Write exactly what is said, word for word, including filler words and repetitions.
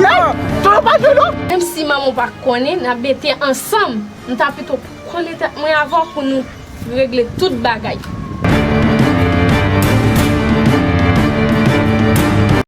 Yay, Jolo pa jwe non. Menm si manman w pa konnen, n ap mete ansanm. M ta pito konnen tèt mwen avè w pou nou regle tout bagay.